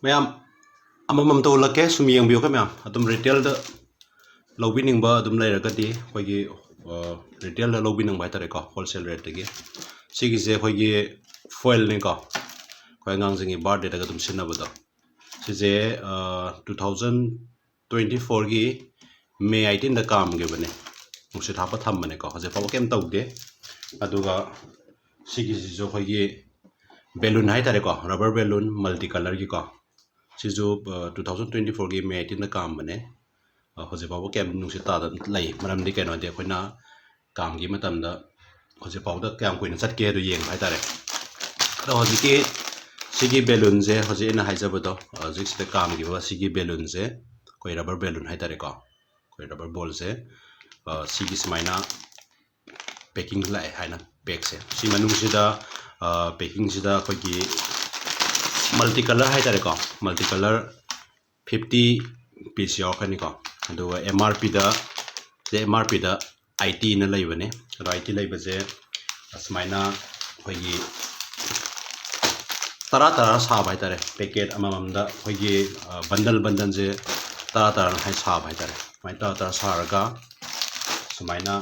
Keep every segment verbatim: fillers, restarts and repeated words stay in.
ꯃꯌꯥꯝ ꯑꯃꯃꯝꯇ ꯎꯠꯂꯛꯀꯦ, ꯁꯨꯝ ꯌꯦꯡꯕꯤꯌꯨꯀꯣ ꯃꯌꯥꯝ꯫ ꯑꯗꯨꯝ ꯔꯤꯇꯦꯜꯗ ꯂꯧꯕꯤꯅꯤꯡꯕ ꯑꯗꯨꯝ ꯂꯩꯔꯒꯗꯤ ꯑꯩꯈꯣꯏꯒꯤ ꯔꯤꯇꯦꯜꯗ ꯂꯧꯕꯤꯅꯤꯡꯕ ꯍꯥꯏꯇꯥꯔꯦꯀꯣ, ꯍꯣꯜꯁꯦꯜ ꯔꯦꯠꯇꯒꯤ꯫ ꯁꯤꯒꯤꯁꯦ ꯑꯩꯈꯣꯏꯒꯤ ꯐꯣꯏꯜꯅꯤꯀꯣ, ꯑꯩꯈꯣꯏ ꯑꯉꯥꯡꯁꯤꯡꯒꯤ ꯕꯥꯔꯗꯦꯗꯒ ꯑꯗꯨꯝ ꯁꯤꯖꯤꯟꯅꯕꯗꯣ꯫ ꯁꯤꯁꯦ ꯇꯨ ꯊꯥꯎꯖꯟ ꯇ꯭ꯋꯦꯟꯇꯤ ꯐꯣꯔꯒꯤ ꯃꯦ ꯑꯩꯇꯤꯟꯗ ꯀꯥꯝꯈꯤꯕꯅꯦ, ꯅꯨꯡꯁꯤꯠ ꯍꯥꯞꯄ ꯊꯝꯕꯅꯦꯀꯣ, ꯍꯧꯖꯤꯛ ꯐꯥꯎꯕ ꯀꯩꯝ ꯇꯧꯗꯦ꯫ ꯑꯗꯨꯒ ꯁꯤꯒꯤꯁꯤꯁꯨ ꯑꯩꯈꯣꯏꯒꯤ ꯕꯦꯂꯨꯟ ꯍꯥꯏꯇꯥꯔꯦꯀꯣ, ꯔꯕꯔ ꯕꯦꯂꯨꯟ ꯃꯜꯇꯤ ꯀꯂꯔꯒꯤꯀꯣ꯫ ꯁꯤꯁꯨ ꯇꯨ ꯊꯥꯎꯖꯟ ꯇ꯭ꯋꯦꯟꯇꯤ ꯐꯣꯔꯒꯤ ꯃꯦ ꯑꯩꯇꯤꯟꯗ ꯀꯥꯝꯕꯅꯦ꯫ ꯍꯧꯖꯤꯛ ꯐꯥꯎꯕ ꯀꯌꯥꯝ ꯅꯨꯡꯁꯤꯠ ꯇꯥꯗꯅ ꯂꯩ꯫ ꯃꯔꯝꯗꯤ ꯀꯩꯅꯣꯗꯤ ꯑꯩꯈꯣꯏꯅ ꯀꯥꯝꯈꯤꯕ ꯃꯇꯝꯗ ꯍꯧꯖꯤꯛ ꯐꯥꯎꯗ ꯀꯌꯥꯝ ꯀꯨꯏꯅ ꯆꯠꯀꯦ ꯑꯗꯨ ꯌꯦꯡꯕ ꯍꯥꯏꯇꯥꯔꯦ꯫ ꯑꯗꯣ ꯍꯧꯖꯤꯛꯀꯤ ꯁꯤꯒꯤ ꯕꯦꯂꯨꯟꯁꯦ, ꯍꯧꯖꯤꯛ ꯑꯩꯅ ꯍꯥꯏꯖꯕꯗꯣ, ꯍꯧꯖꯤꯛꯁꯤꯗ ꯀꯥꯝꯈꯤꯕ ꯁꯤꯒꯤ ꯕꯦꯂꯨꯟꯁꯦ, ꯑꯩꯈꯣꯏ ꯔꯕꯔ ꯕꯦꯂꯨꯟ ꯍꯥꯏꯇꯥꯔꯦꯀꯣ, ꯑꯩꯈꯣꯏ ꯔꯕꯔ ꯕꯣꯜꯁꯦ, ꯁꯤꯒꯤ ꯁꯨꯃꯥꯏꯅ ꯄꯦꯀꯤꯡ ꯂꯥꯛꯑꯦ ꯍꯥꯏꯅ, ꯄꯦꯛꯁꯦ꯫ ꯁꯤ ꯃꯅꯨꯡꯁꯤꯗ ꯄꯦꯀꯤꯡꯁꯤꯗ ꯑꯩꯈꯣꯏꯒꯤ ꯃꯜꯇꯤ ꯀꯂꯔ ꯍꯥꯏꯇꯥꯔꯦꯀꯣ, ꯃꯜꯇꯤ ꯀꯂꯔ ꯐꯤꯐꯇꯤ ꯄꯤꯁ ꯌꯥꯎꯔꯛꯀꯅꯤꯀꯣ꯫ ꯑꯗꯨꯒ ꯑꯦꯝ ꯑꯥꯔ ꯄꯤꯗ, ꯁꯤꯗ ꯑꯦꯝ ꯑꯥꯔ ꯄꯤꯗ ꯑꯥꯏꯇꯤꯅ ꯂꯩꯕꯅꯦ꯫ ꯑꯗꯣ ꯑꯥꯏꯇꯤ ꯂꯩꯕꯁꯦ ꯑꯁꯨꯃꯥꯏꯅ ꯑꯩꯈꯣꯏꯒꯤ ꯇꯔꯥ ꯇꯔꯥ ꯁꯥꯕ ꯍꯥꯏꯇꯥꯔꯦ꯫ ꯄꯦꯀꯦꯠ ꯑꯃꯃꯝꯗ ꯑꯩꯈꯣꯏꯒꯤ ꯕꯟꯗꯜ ꯕꯟꯗꯜꯁꯦ ꯇꯔꯥ ꯇꯔꯥꯅ ꯍꯥꯏ ꯁꯥꯕ ꯍꯥꯏꯇꯥꯔꯦ꯫ ꯁꯨꯃꯥꯏꯅ ꯇꯔꯥ ꯇꯔꯥ ꯁꯥꯔꯒ ꯁꯨꯃꯥꯏꯅ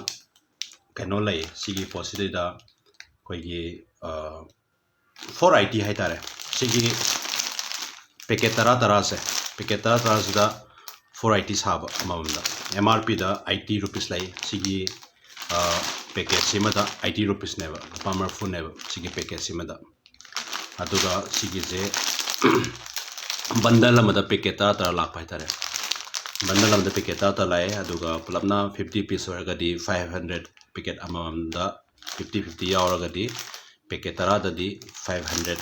ꯀꯩꯅꯣ ꯂꯩ꯫ ꯁꯤꯒꯤ ꯄꯣꯠꯁꯤꯗꯩꯗ ꯑꯩꯈꯣꯏꯒꯤ ꯐꯣꯔ ꯑꯥꯏꯇꯤ ꯍꯥꯏꯇꯥꯔꯦ꯫ ꯁꯤꯒꯤ ꯄꯦꯀꯦꯠ ꯇꯔꯥ ꯇꯔꯥꯁꯦ, ꯄꯦꯀꯦꯠ ꯇꯔꯥ ꯇꯔꯥꯁꯤꯗ ꯐꯣꯔ ꯑꯥꯏꯇꯤ ꯁꯥꯕ ꯑꯃꯃꯝꯗ꯫ ꯑꯦꯝ ꯑꯥꯔ ꯄꯤꯗ ꯑꯥꯏꯇꯤ ꯔꯨꯄꯤꯁ ꯂꯩ꯫ ꯁꯤꯒꯤ ꯄꯦꯀꯦꯠꯁꯤꯃꯗ ꯑꯥꯏꯇꯤ ꯔꯨꯄꯤꯁꯅꯦꯕ, ꯂꯨꯄꯥ ꯃꯔꯤꯐꯨꯅꯦꯕ ꯁꯤꯒꯤ ꯄꯦꯀꯦꯠꯁꯤꯃꯗ꯫ ꯑꯗꯨꯒ ꯁꯤꯒꯤꯁꯦ ꯕꯟꯗꯜ ꯑꯃꯗ ꯄꯦꯀꯦꯠ ꯇꯔꯥ ꯇꯔꯥ ꯂꯥꯛꯄ ꯍꯥꯏꯇꯥꯔꯦ꯫ ꯕꯟꯗꯜ ꯑꯃꯗ ꯄꯦꯀꯦꯠ ꯇꯔꯥ ꯇꯔꯥ ꯂꯥꯛꯑꯦ꯫ ꯑꯗꯨꯒ ꯄꯨꯂꯞꯅ ꯐꯤꯐꯇꯤ ꯄꯤꯁ ꯑꯣꯏꯔꯒꯗꯤ ꯐꯥꯏꯚ ꯍꯟꯗ꯭ꯔꯦꯠ, ꯄꯦꯀꯦꯠ ꯑꯃꯃꯝꯗ ꯐꯤꯐꯇꯤ ꯐꯤꯐꯇꯤ ꯌꯥꯎꯔꯒꯗꯤ ꯄꯦꯀꯦꯠ ꯇꯔꯥꯗꯗꯤ ꯐꯥꯏꯚ ꯍꯟꯗ꯭ꯔꯦꯠ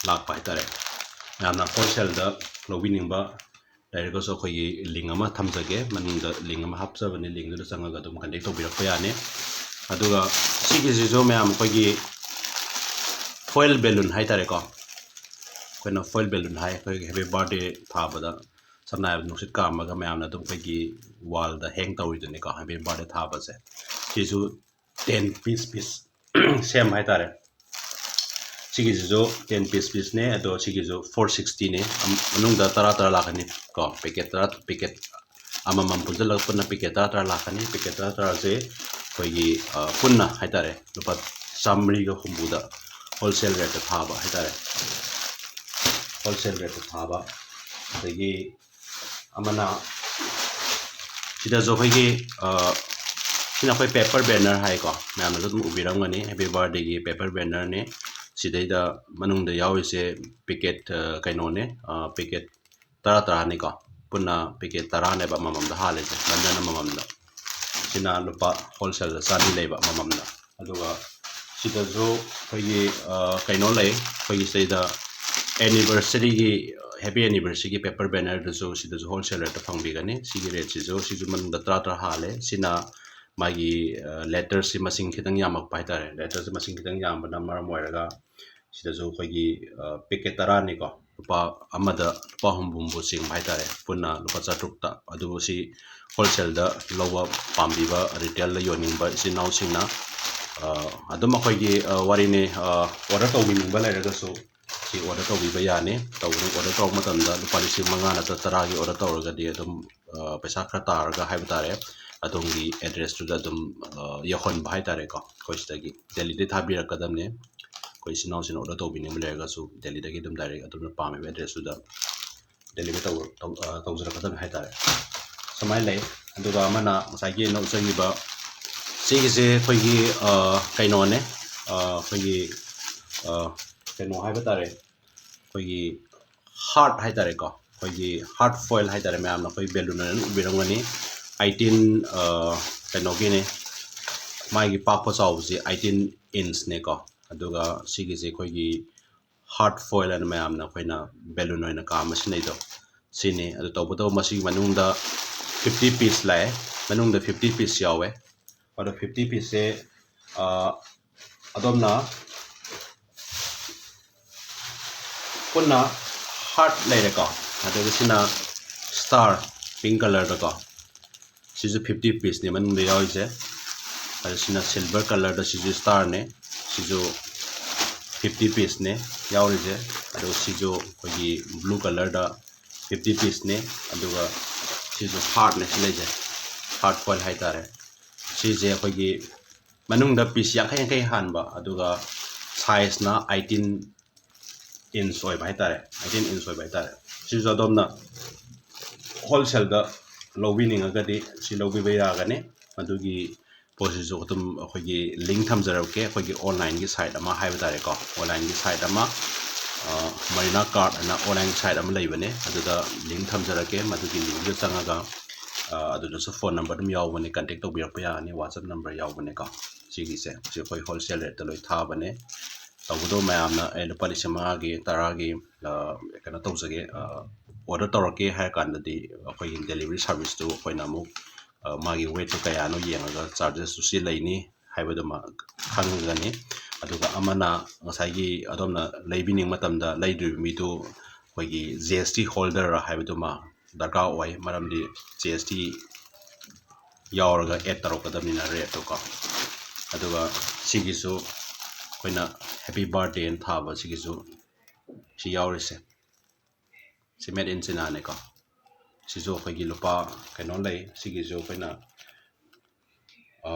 ꯂꯥꯛꯄ ꯍꯥꯏꯇꯥꯔꯦ꯫ ꯃꯌꯥꯝꯅ ꯍꯣꯜꯁꯦꯜꯗ ꯂꯧꯕꯤꯅꯤꯡꯕ ꯂꯩꯔꯒꯁꯨ ꯑꯩꯈꯣꯏꯒꯤ ꯂꯤꯡ ꯑꯃ ꯊꯝꯖꯒꯦ, ꯃꯅꯨꯡꯗ ꯂꯤꯡ ꯑꯃ ꯍꯥꯞꯆꯕꯅꯤ, ꯂꯤꯡꯗꯨꯗ ꯆꯪꯉꯒ ꯑꯗꯨꯝ ꯀꯟꯇꯦꯛ ꯇꯧꯕꯤꯔꯛꯄ ꯌꯥꯅꯤ꯫ ꯑꯗꯨꯒ ꯁꯤꯒꯤꯁꯤꯁꯨ ꯃꯌꯥꯝ ꯑꯩꯈꯣꯏꯒꯤ ꯐꯣꯏꯜ ꯕꯦꯂꯨꯟ ꯍꯥꯏꯇꯥꯔꯦꯀꯣ, ꯑꯩꯈꯣꯏꯅ ꯐꯣꯏꯜ ꯕꯦꯂꯨꯟ ꯍꯥꯏ, ꯑꯩꯈꯣꯏꯒꯤ ꯍꯦꯄꯤ ꯕꯥꯔꯗꯦ ꯊꯥꯕꯗ ꯁꯝꯅ ꯍꯥꯏꯔꯕꯗ ꯅꯨꯡꯁꯤꯠ ꯀꯥꯝꯃꯒ ꯃꯌꯥꯝꯅ ꯑꯗꯨꯝ ꯑꯩꯈꯣꯏꯒꯤ ꯋꯥꯜꯗ ꯍꯦꯡ ꯇꯧꯔꯤꯗꯨꯅꯤꯀꯣ, ꯍꯦꯄꯤ ꯕꯥꯔꯗꯦ ꯊꯥꯕꯁꯦ꯫ ꯁꯤꯁꯨ ꯇꯦꯟ ꯄꯤꯁ ꯄꯤꯁ ꯁꯦꯝ ꯍꯥꯏꯇꯥꯔꯦ꯫ ꯁꯤꯒꯤꯁꯤꯁꯨ ten piece pieceꯅꯦ, ꯑꯗꯣ ꯁꯤꯒꯤꯁꯨ four sixtyꯅꯦ꯫ ꯑꯝ-, ꯃꯅꯨꯡꯗ ꯇꯔꯥ ꯇꯔꯥ ꯂꯥꯛꯀꯅꯤ ꯀꯣ, packet ꯇꯔꯥ, packet ꯑꯃꯃꯝ ꯄꯨꯟꯁꯤꯜꯂꯒ ꯄꯨꯟꯅ packet ꯇꯔꯥ ꯇꯔꯥ ꯂꯥꯛꯀꯅꯤ꯫ Packet ꯇꯔꯥ ꯇꯔꯥꯁꯦ ꯑꯩꯈꯣꯏꯒꯤ, ꯑ, ꯄꯨꯟꯅ ꯍꯥꯏꯇꯥꯔꯦ, ꯂꯨꯄꯥ ꯆꯥꯃꯔꯤꯒ ꯍꯨꯝꯐꯨꯗ wholesale rateꯇ ꯊꯥꯕ ꯍꯥꯏꯇꯥꯔꯦ, wholesale rateꯇ ꯊꯥꯕ꯫ ꯑꯗꯒꯤ ꯑꯃꯅ ꯁꯤꯗꯁꯨ ꯑꯩꯈꯣꯏꯒꯤ, ꯑ, ꯁꯤꯅ ꯑꯩꯈꯣꯏ paper banner ꯍꯥꯏꯀꯣ, ꯃꯌꯥꯝꯅꯁꯨ ꯑꯗꯨꯝ ꯎꯕꯤꯔꯝꯒꯅꯤ, Happy Birthdayꯒꯤ paper bannerꯅꯦ꯫ ꯁꯤꯗꯩꯗ ꯃꯅꯨꯡꯗ ꯌꯥꯎꯔꯤꯁꯦ packet, ꯑ, ꯀꯩꯅꯣꯅꯦ, ꯑ, packet ꯇꯔꯥ ꯇꯔꯥꯅꯤꯀꯣ, ꯄꯨꯟꯅ packet ꯇꯔꯥꯅꯦꯕ ꯑꯃꯃꯝꯗ ꯍꯥꯜꯂꯤꯁꯦ, bundle ꯑꯃꯃꯝꯗ꯫ ꯁꯤꯅ ꯂꯨꯄꯥ wholesaleꯗ ꯆꯥꯅꯤ ꯂꯩꯕ ꯑꯃꯃꯝꯗ꯫ ꯑꯗꯨꯒ ꯁꯤꯗꯁꯨ ꯑꯩꯈꯣꯏꯒꯤ, ꯑ, ꯀꯩꯅꯣ ꯂꯩ, ꯑꯩꯈꯣꯏꯒꯤ ꯁꯤꯗꯩꯗ anniversaryꯒꯤ, happy anniversaryꯒꯤ paper bannerꯗꯨꯁꯨ ꯁꯤꯗꯁꯨ wholesale rateꯇ ꯐꯪꯕꯤꯒꯅꯤ꯫ ꯁꯤꯒꯤ rateꯁꯤꯁꯨ, ꯁꯤꯁꯨ ꯃꯅꯨꯡꯗ ꯇꯔꯥ ꯇꯔꯥ ꯍꯥꯜꯂꯦ꯫ ꯁꯤꯅ ꯃꯥꯒꯤ, ꯑ, letterꯁꯤ ꯃꯁꯤꯡ ꯈꯤꯇꯪ ꯌꯥꯝꯃꯛꯄ ꯍꯥꯏꯇꯥꯔꯦ, letterꯁꯤ ꯃꯁꯤꯡ ꯈꯤꯇꯪ ꯌꯥꯝꯕꯅ ꯃꯔꯝ ꯑꯣꯏꯔꯒ ꯁꯤꯗꯁꯨ ꯑꯩꯈꯣꯏꯒꯤ, ꯑ, packet ꯇꯔꯥꯅꯤꯀꯣ, ꯂꯨꯄꯥ ꯑꯃꯗ ꯂꯨꯄꯥ ꯍꯨꯝꯐꯨ ꯍꯨꯝꯐꯨ ꯆꯤꯡꯕ ꯍꯥꯏꯇꯥꯔꯦ, ꯄꯨꯟꯅ ꯂꯨꯄꯥ ꯆꯥꯇ꯭ꯔꯨꯛꯇ꯫ ꯑꯗꯨꯕꯨ ꯁꯤ wholesaleꯗ ꯂꯧꯕ ꯄꯥꯝꯕꯤꯕ, retailꯗ ꯌꯣꯟꯅꯤꯡꯕ ꯏꯆꯤꯟ ꯏꯅꯥꯎꯁꯤꯡꯅ, ꯑ, ꯑꯗꯨꯝ ꯑꯩꯈꯣꯏꯒꯤ, ꯑ, ꯋꯥꯔꯤꯅꯤ, ꯑ, order ꯇꯧꯕꯤꯅꯤꯡꯕ ꯂꯩꯔꯒꯁꯨ ꯁꯤ order ꯇꯧꯕꯤꯕ ꯌꯥꯅꯤ꯫ ꯇꯧꯕ, order ꯇꯧꯕ ꯃꯇꯝꯗ ꯂꯨꯄꯥ ꯂꯤꯁꯤꯡ ꯃꯉꯥ ꯅꯠꯇ꯭ꯔ ꯇꯔꯥꯒꯤ order ꯇꯧꯔꯒꯗꯤ ꯑꯗꯨꯝ, ꯑ, ꯄꯩꯁꯥ ꯈꯔ ꯇꯥꯔꯒ ꯍꯥꯏꯕ ꯇꯥꯔꯦ, ꯑꯗꯣꯝꯒꯤ addressꯇꯨꯗ ꯑꯗꯨꯝ, ꯑ, ꯌꯧꯍꯟꯕ ꯍꯥꯏꯇꯥꯔꯦꯀꯣ꯫ ꯑꯩꯈꯣꯏ ꯁꯤꯗꯒꯤ Delhiꯗꯒꯤ ꯊꯥꯕꯤꯔꯛꯀꯗꯕꯅꯦ꯫ ꯑꯩꯈꯣꯏ ꯏꯆꯤꯟ ꯏꯅꯥꯎꯁꯤꯡꯅ order ꯇꯧꯕꯤꯅꯤꯡꯕ ꯂꯩꯔꯒꯁꯨ Delhiꯗꯒꯤ ꯑꯗꯨꯝ direct ꯑꯗꯣꯝꯅ ꯄꯥꯝꯃꯤꯕ addressꯇꯨꯗ deliver ꯇꯧ-, ꯇꯧ-, ꯑ, ꯇꯧꯖꯔꯛꯀꯗꯕꯅꯤ ꯍꯥꯏꯇꯥꯔꯦ꯫ ꯁꯨꯃꯥꯏꯅ ꯂꯩ꯫ ꯑꯗꯨꯒ ꯑꯃꯅ ꯉꯁꯥꯏꯒꯤ ꯑꯩꯅ ꯎꯠꯆꯈꯤꯕ ꯁꯤꯒꯤꯁꯦ ꯑꯩꯈꯣꯏꯒꯤ, ꯑ, ꯀꯩꯅꯣꯅꯦ, ꯑ, ꯑꯩꯈꯣꯏꯒꯤ, ꯑ, ꯀꯩꯅꯣ ꯍꯥꯏꯕ ꯇꯥꯔꯦ, ꯑꯩꯈꯣꯏꯒꯤ heart ꯍꯥꯏꯇꯥꯔꯦꯀꯣ, ꯑꯩꯈꯣꯏꯒꯤ heart foil ꯍꯥꯏꯇꯥꯔꯦ, ꯃꯌꯥꯝꯅ ꯑꯩꯈꯣꯏ balloon ꯑꯣꯏꯅ ꯎꯕꯤꯔꯝꯒꯅꯤ꯫ Eighteen, ꯑ, ꯀꯩꯅꯣꯒꯤꯅꯦ, ꯃꯥꯒꯤ ꯄꯥꯛꯄ ꯆꯥꯎꯕꯁꯤ eighteen inchꯅꯦꯀꯣ꯫ ꯑꯗꯨꯒ ꯁꯤꯒꯤꯁꯦ ꯑꯩꯈꯣꯏꯒꯤ heart foil ꯍꯥꯏꯅ ꯃꯌꯥꯝꯅ ꯑꯩꯈꯣꯏꯅ balloon ꯑꯣꯏꯅ ꯀꯥ ꯑꯃ ꯁꯤꯖꯤꯟꯅꯩꯗꯣ, ꯁꯤꯅꯤ꯫ ꯑꯗꯨ ꯇꯧꯕꯇꯕꯨ ꯃꯁꯤꯒꯤ ꯃꯅꯨꯡꯗ fifty piece ꯂꯥꯛꯑꯦ, ꯃꯅꯨꯡꯗ fifty piece ꯌꯥꯎꯋꯦ꯫ ꯑꯗꯣ fifty pieceꯁꯦ, ꯑ, ꯑꯗꯣꯝꯅ ꯄꯨꯟꯅ heart ꯂꯩꯔꯦꯀꯣ, ꯑꯗꯨꯒ ꯁꯤꯅ star, pink colourꯗꯀꯣ, ꯁꯤꯁꯨ fifty pieceꯅꯦ ꯃꯅꯨꯡꯗ ꯌꯥꯎꯔꯤꯁꯦ꯫ ꯑꯗꯨ ꯁꯤꯅ silver colourꯗ, ꯁꯤꯁꯨ starꯅꯦ, ꯁꯤꯁꯨ ꯐꯤꯐꯇꯤ ꯄꯤꯁꯅꯦ ꯌꯥꯎꯔꯤꯁꯦ꯫ ꯑꯗꯣ ꯁꯤꯁꯨ ꯑꯩꯈꯣꯏꯒꯤ ꯕ꯭ꯂꯨ ꯀꯂꯔꯗ ꯐꯤꯐꯇꯤ ꯄꯤꯁꯅꯦ꯫ ꯑꯗꯨꯒ ꯁꯤꯁꯨ ꯍꯥꯔꯠꯅꯦ ꯁꯤ ꯂꯩꯁꯦ, ꯍꯥꯔꯠ ꯐꯣꯏꯜ ꯍꯥꯏꯇꯥꯔꯦ꯫ ꯁꯤꯁꯦ ꯑꯩꯈꯣꯏꯒꯤ ꯃꯅꯨꯡꯗ ꯄꯤꯁ ꯌꯥꯡꯈꯩ ꯌꯥꯡꯈꯩ ꯍꯥꯟꯕ, ꯑꯗꯨꯒ ꯁꯥꯏꯖꯅ ꯑꯩꯠꯇꯤꯟ ꯏꯟꯆ ꯑꯣꯏꯕ ꯍꯥꯏꯇꯥꯔꯦ, ꯑꯩꯠꯇꯤꯟ ꯏꯟꯆ ꯑꯣꯏꯕ ꯍꯥꯏꯇꯥꯔꯦ꯫ ꯁꯤꯁꯨ ꯑꯗꯣꯝꯅ ꯍꯣꯜꯁꯦꯜꯗ ꯂꯧꯕꯤꯅꯤꯡꯉꯒꯗꯤ ꯁꯤ ꯂꯧꯕꯤꯕ ꯌꯥꯒꯅꯤ꯫ ꯃꯗꯨꯒꯤ ꯄꯣꯠꯁꯤꯁꯨ ꯑꯗꯨꯝ ꯑꯩꯈꯣꯏꯒꯤ ꯂꯤꯡ ꯊꯝꯖꯔꯛꯀꯦ, ꯑꯩꯈꯣꯏꯒꯤ ꯑꯣꯟꯂꯥꯏꯟꯒꯤ ꯁꯥꯏꯠ ꯑꯃ ꯍꯥꯏꯕ ꯇꯥꯔꯦꯀꯣ, ꯑꯣꯟꯂꯥꯏꯟꯒꯤ ꯁꯥꯏꯠ ꯑꯃ, ꯃꯔꯤꯅꯥ ꯀꯥꯔꯠ ꯍꯥꯏꯅ ꯑꯣꯟꯂꯥꯏꯟ ꯁꯥꯏꯠ ꯑꯃ ꯂꯩꯕꯅꯦ, ꯑꯗꯨꯗ ꯂꯤꯡ ꯊꯝꯖꯔꯛꯀꯦ꯫ ꯃꯗꯨꯒꯤ ꯂꯤꯡꯗꯨꯗ ꯆꯪꯉꯒ, ꯑ, ꯑꯗꯨꯗꯁꯨ ꯐꯣꯟ ꯅꯝꯕꯔ ꯑꯗꯨꯝ ꯌꯥꯎꯕꯅꯦ, ꯀꯟꯇꯦꯛ ꯇꯧꯕꯤꯔꯛꯄ ꯌꯥꯒꯅꯤ, ꯋꯥꯆꯞ ꯅꯝꯕꯔ ꯌꯥꯎꯕꯅꯦꯀꯣ꯫ ꯁꯤꯒꯤꯁꯦ ꯁꯤ ꯑꯩꯈꯣꯏ ꯍꯣꯜꯁꯦꯜ ꯔꯦꯠꯇ ꯂꯣꯏ ꯊꯥꯕꯅꯦ꯫ ꯇꯧꯕꯗꯣ ꯃꯌꯥꯝꯅ, ꯑꯦ, ꯂꯨꯄꯥ ꯂꯤꯁꯤꯡ ꯃꯉꯥꯒꯤ, ꯇꯔꯥꯒꯤ, ꯑ, ꯀꯩꯅꯣ ꯇꯧꯖꯒꯦ, ꯑ, ꯑꯣꯔꯗꯔ ꯇꯧꯔꯛꯀꯦ ꯍꯥꯏꯔ ꯀꯥꯟꯗꯗꯤ ꯑꯩꯈꯣꯏꯒꯤ ꯗꯦꯂꯤꯚꯔꯤ ꯁꯥꯔꯚꯤꯁꯇꯨ ꯑꯩꯈꯣꯏꯅ ꯑꯃꯨꯛ, ꯑ, ꯃꯥꯒꯤ ꯋꯦꯠꯇꯨ ꯀꯌꯥꯅꯣ ꯌꯦꯡꯉꯒ ꯆꯥꯔꯖꯦꯁꯇꯨ ꯁꯤ ꯂꯩꯅꯤ ꯍꯥꯏꯕꯗꯨꯃ ꯈꯪꯒꯅꯤ꯫ ꯑꯗꯨꯒ ꯑꯃꯅ ꯉꯁꯥꯏꯒꯤ ꯑꯗꯣꯝꯅ ꯂꯩꯕꯤꯅꯤꯡꯕ ꯃꯇꯝꯗ ꯂꯩꯗꯣꯔꯤꯕ ꯃꯤꯗꯨ ꯑꯩꯈꯣꯏꯒꯤ ꯖꯤ ꯑꯦꯁ ꯇꯤ ꯍꯣꯜꯗꯔ ꯍꯥꯏꯕꯗꯨꯃ ꯗꯔꯀꯥꯔ ꯑꯣꯏ, ꯃꯔꯝꯗꯤ ꯖꯤ ꯑꯦꯁ ꯇꯤ ꯌꯥꯎꯔꯒ ꯑꯦꯗ ꯇꯧꯔꯛꯀꯗꯕꯅꯤꯅ ꯔꯦꯠꯇꯣꯀꯣ꯫ ꯑꯗꯨꯒ ꯁꯤꯒꯤꯁꯨ ꯑꯩꯈꯣꯏꯅ ꯍꯦꯄꯤ ꯕꯥꯔꯗꯦꯅ ꯊꯥꯕ ꯁꯤꯒꯤꯁꯨ ꯁꯤ ꯌꯥꯎꯔꯤꯁꯦ, ꯁꯤ ꯃꯦꯗ ꯏꯟ ꯆꯤꯅꯥꯅꯦꯀꯣ꯫ ꯁꯤꯁꯨ ꯑꯩꯈꯣꯏꯒꯤ ꯂꯨꯄꯥ ꯀꯩꯅꯣ ꯂꯩ, ꯁꯤꯒꯤꯁꯨ ꯑꯩꯈꯣꯏꯅ, ꯑ,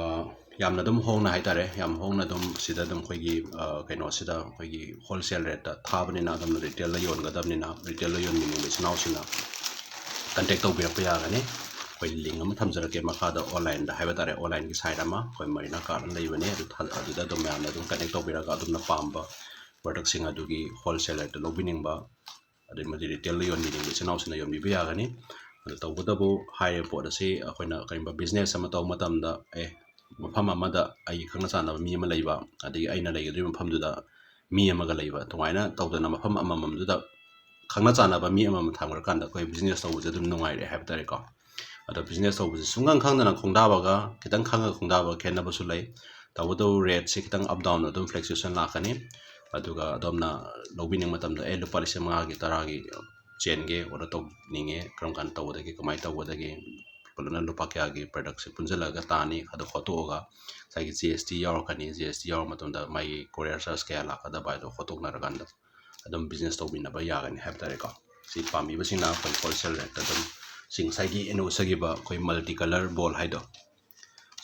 ꯌꯥꯝꯅ ꯑꯗꯨꯝ ꯍꯣꯡꯅ ꯍꯥꯏꯇꯥꯔꯦ, ꯌꯥꯝ ꯍꯣꯡꯅ ꯑꯗꯨꯝ ꯁꯤꯗ ꯑꯗꯨꯝ ꯑꯩꯈꯣꯏꯒꯤ, ꯑ, ꯀꯩꯅꯣꯁꯤꯗ ꯑꯩꯈꯣꯏꯒꯤ ꯍꯣꯜꯁꯦꯜ ꯔꯦꯠꯇ ꯊꯥꯕꯅꯤꯅ ꯑꯗꯣꯝꯅ ꯔꯤꯇꯦꯜꯗ ꯌꯣꯟꯒꯗꯕꯅꯤꯅ ꯔꯤꯇꯦꯜꯗ ꯌꯣꯟꯕꯤꯅꯤꯡꯕ ꯏꯆꯤꯟ ꯏꯅꯥꯎꯁꯤꯡꯅ ꯀꯟꯇꯦꯛ ꯇꯧꯕꯤꯔꯛꯄ ꯌꯥꯒꯅꯤ꯫ ꯑꯩꯈꯣꯏ ꯂꯤꯡ ꯑꯃ ꯊꯝꯖꯔꯛꯀꯦ ꯃꯈꯥꯗ, ꯑꯣꯟꯂꯥꯏꯟꯗ ꯍꯥꯏꯕ ꯇꯥꯔꯦ, ꯑꯣꯟꯂꯥꯏꯟꯒꯤ ꯁꯥꯏꯠ ꯑꯃ ꯑꯩꯈꯣꯏ ꯃꯔꯤꯅꯥ ꯀꯥꯔꯠ ꯑꯃ ꯂꯩꯕꯅꯦ, ꯑꯗꯨ ꯊꯥ-, ꯑꯗꯨꯗ ꯑꯗꯨꯝ ꯃꯌꯥꯝꯅ ꯑꯗꯨꯝ ꯀꯟꯇꯦꯛ ꯇꯧꯕꯤꯔꯒ ꯑꯗꯣꯝꯅ ꯄꯥꯝꯕ ꯄ꯭ꯔꯗꯛꯁꯤꯡ ꯑꯗꯨꯒꯤ ꯍꯣꯜꯁꯦꯜ ꯔꯦꯠꯇ ꯂꯧꯕꯤꯅꯤꯡꯕ ꯑꯗꯩ ꯃꯗꯨ ꯔꯤꯇꯦꯜꯗ ꯌꯣꯟꯕꯤꯅꯤꯡꯕ ꯏꯆꯤꯟ ꯏꯅꯥꯎꯁꯤꯡꯅ ꯌꯣꯟꯕꯤꯕ ꯌꯥꯒꯅꯤ꯫ ꯑꯗꯨ ꯇꯧꯕꯇꯕꯨ ꯍꯥꯏꯔꯤꯕ ꯄꯣꯠ ꯑꯁꯤ ꯑꯩꯈꯣꯏꯅ ꯀꯔꯤꯒꯨꯝꯕ ꯕꯤꯖꯤꯅꯦꯁ ꯑꯃ ꯇꯧꯕ ꯃꯇꯝꯗ, ꯑꯦ, ꯃꯐꯝ ꯑꯃꯗ ꯑꯩꯒꯤ ꯈꯪꯅ ꯆꯥꯟꯅꯕ ꯃꯤ ꯑꯃ ꯂꯩꯕ, ꯑꯗꯒꯤ ꯑꯩꯅ ꯂꯩꯒꯗꯧꯔꯤꯕ ꯃꯐꯝꯗꯨꯗ ꯃꯤ ꯑꯃꯒ ꯂꯩꯕ, ꯑꯗꯨꯃꯥꯏꯅ ꯇꯧꯗꯅ ꯃꯐꯝ ꯑꯃꯃꯝꯗꯨꯗ ꯈꯪꯅ ꯆꯥꯟꯅꯕ ꯃꯤ ꯑꯃꯃꯝ ꯊꯝꯈ꯭ꯔꯀꯥꯟꯗ ꯑꯩꯈꯣꯏ ꯕꯤꯖꯤꯅꯦꯁ ꯇꯧꯕꯁꯦ ꯑꯗꯨꯝ ꯅꯨꯡꯉꯥꯏꯔꯦ ꯍꯥꯏꯕ ꯇꯥꯔꯦꯀꯣ꯫ ꯑꯗꯣ ꯕꯤꯖꯤꯅꯦꯁ ꯇꯧꯕꯁꯦ ꯁꯨꯡꯈꯪ ꯈꯪꯗꯅ ꯈꯣꯡꯗꯥꯕꯒ ꯈꯤꯇꯪ ꯈꯪꯉꯒ ꯈꯣꯡꯗꯥꯕꯒ ꯈꯦꯠꯅꯕꯁꯨ ꯂꯩ꯫ ꯇꯧꯕꯇꯕꯨ ꯔꯦꯠꯁꯦ ꯈꯤꯇꯪ ꯑꯞ ꯗꯥꯎꯟ ꯑꯗꯨꯝ ꯐ꯭ꯂꯛꯆꯨꯌꯦꯁꯟ ꯂꯥꯛꯀꯅꯤ꯫ ꯑꯗꯨꯒ ꯑꯗꯣꯝꯅ ꯂꯧꯕꯤꯅꯤꯡꯕ ꯃꯇꯝꯗ, "ꯑꯦ, ꯂꯨꯄꯥ ꯂꯤꯁꯤꯡ ꯃꯉꯥꯒꯤ, ꯇꯔꯥꯒꯤ ꯆꯦꯟꯒꯦ, ꯑꯣꯔꯗꯔ ꯇꯧꯅꯤꯡꯉꯦ, ꯀꯔꯝ ꯀꯥꯟꯗ ꯇꯧꯒꯗꯒꯦ, ꯀꯃꯥꯏꯅ ꯇꯧꯒꯗꯒꯦ?" ꯄꯨꯂꯞꯅ ꯂꯨꯄꯥ ꯀꯌꯥꯒꯤ ꯄ꯭ꯔꯗꯛꯁꯦ ꯄꯨꯟꯁꯤꯜꯂꯒ ꯇꯥꯅꯤ, ꯑꯗꯣ ꯍꯣꯠꯇꯣꯛꯑꯒ ꯉꯁꯥꯏꯒꯤ ꯖꯤ ꯑꯦꯁ ꯇꯤ ꯌꯥꯎꯔꯛꯀꯅꯤ꯫ ꯖꯤ ꯑꯦꯁ ꯇꯤ ꯌꯥꯎꯔ ꯃꯇꯨꯡꯗ ꯃꯥꯒꯤ ꯀꯣꯔꯤꯌꯔ ꯆꯥꯔꯖ ꯀꯌꯥ ꯂꯥꯛꯀꯗꯕ ꯍꯥꯏꯗꯣ ꯍꯣꯠꯇꯣꯛꯅꯔꯀꯥꯟꯗ ꯑꯗꯨꯝ ꯕꯤꯖꯤꯅꯦꯁ ꯇꯧꯃꯤꯟꯅꯕ ꯌꯥꯒꯅꯤ ꯍꯥꯏꯕ ꯇꯥꯔꯦꯀꯣ꯫ ꯁꯤ ꯄꯥꯝꯕꯤꯕꯁꯤꯡꯅ ꯑꯩꯈꯣꯏ ꯍꯣꯜꯁꯦꯜ ꯔꯦꯠꯇ ꯑꯗꯨꯝ ꯁꯤ ꯉꯁꯥꯏꯒꯤ ꯑꯩꯅ ꯎꯠꯆꯈꯤꯕ ꯑꯩꯈꯣꯏ ꯃꯜꯇꯤ ꯀꯂꯔ ꯕꯣꯜ ꯍꯥꯏꯗꯣ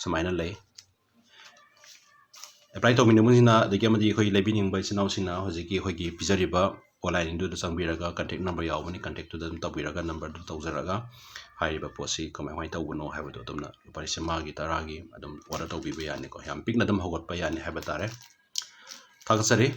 ꯁꯨꯃꯥꯏꯅ ꯂꯩ꯫ ꯑꯦꯄ꯭ꯂꯥꯏ ꯇꯧꯃꯤꯟꯅꯕꯁꯤꯡꯅ ꯑꯗꯒꯤ ꯑꯃꯗꯤ ꯑꯩꯈꯣꯏ ꯂꯩꯕꯤꯅꯤꯡꯕ ꯏꯆꯤꯟ ꯏꯅꯥꯎꯁꯤꯡꯅ ꯍꯧꯖꯤꯛꯀꯤ ꯑꯩꯈꯣꯏꯒꯤ ꯄꯤꯖꯔꯤꯕ ꯑꯣꯟꯂꯥꯏꯟꯗꯨꯗ ꯆꯪꯕꯤꯔꯒ ꯀꯟꯇꯦꯛ ꯅꯝꯕꯔ ꯌꯥꯎꯕꯅꯤ, ꯀꯟꯇꯦꯛꯇꯨꯗ ꯑꯗꯨꯝ ꯇꯧꯕꯤꯔꯒ ꯅꯝꯕꯔꯗꯨ ꯇꯧꯖꯔꯒ ꯍꯥꯏꯔꯤꯕ ꯄꯣꯠꯁꯤ ꯀꯃꯥꯏ ꯀꯃꯥꯏꯅ ꯇꯧꯕꯅꯣ ꯍꯥꯏꯕꯗꯣ ꯑꯗꯨꯝꯅ ꯂꯨꯄꯥ ꯂꯤꯁꯤꯡ ꯃꯉꯥꯒꯤ, ꯇꯔꯥꯒꯤ ꯑꯗꯨꯝ ꯑꯣꯔꯗꯔ ꯇꯧꯕꯤꯕ ꯌꯥꯅꯤꯀꯣ꯫ ꯌꯥꯝ ꯄꯤꯛꯅ ꯑꯗꯨꯝ ꯍꯧꯒꯠꯄ ꯌꯥꯅꯤ ꯍꯥꯏꯕ ꯇꯥꯔꯦ꯫ ꯊꯥꯒꯠꯆꯔꯤ꯫